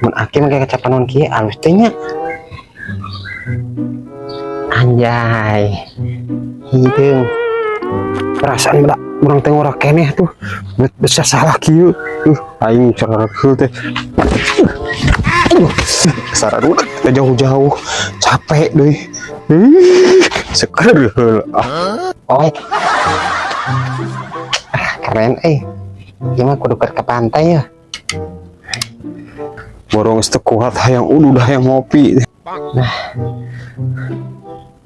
Mun aki make kaca panon kieu alus teh nya. Anjay. Hideung. Perasaan budak urang teh ngora keneh tuh. Bet bisa salah kieu. Aing cerek teh. Aduh, sararudet teh jauh-jauh. Capek deui. Ih, seker heula. Ah, Oh. Ah, keren eh. Ieu mah kudu keur ke pantai ya. Borong geus teu kuat hayang udud, hayang ngopi.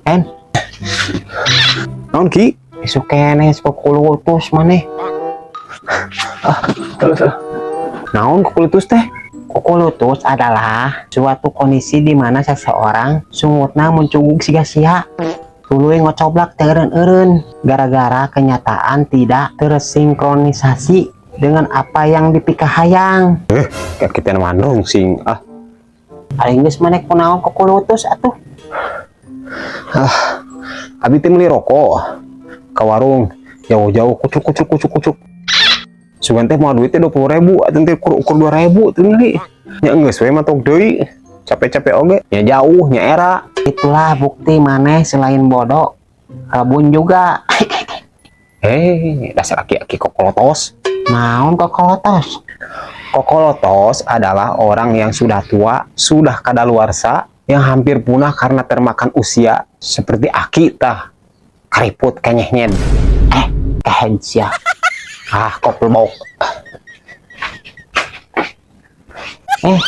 En, Naon, Ki? Isuk keneh kukulutus maneh. Terus ah. Naon kukulutus teh? Kukulutus adalah suatu kondisi di mana seseorang sungutna muncugug siga sia. Tuluy ngocoblak teh eureun-eureun gara-gara kenyataan tidak tersinkronisasi dengan apa yang dipikahayang. Kayak kita mandong sing ah. Ari geus maneh kunaon kukulutus atuh? Abi teh meuli rokok ke warung jauh-jauh, kucuk kucuk kucuk kucuk. Sugan teh mau duitnya 20.000 atuh teh ukur ukur 2.000 tuh meuli. Nya geus we matok deui. Capek-capek oge nya jauh nya era. Itulah bukti maneh selain bodoh, rebun juga. Hei, dasar aki-aki kokolotos. Naon kokolotos? Kokolotos adalah orang yang sudah tua, sudah kadaluarsa, yang hampir punah karena termakan usia seperti aki tah. Kariput kenyehnyed. Eh, kehen sia. Ah, koplok. Eh.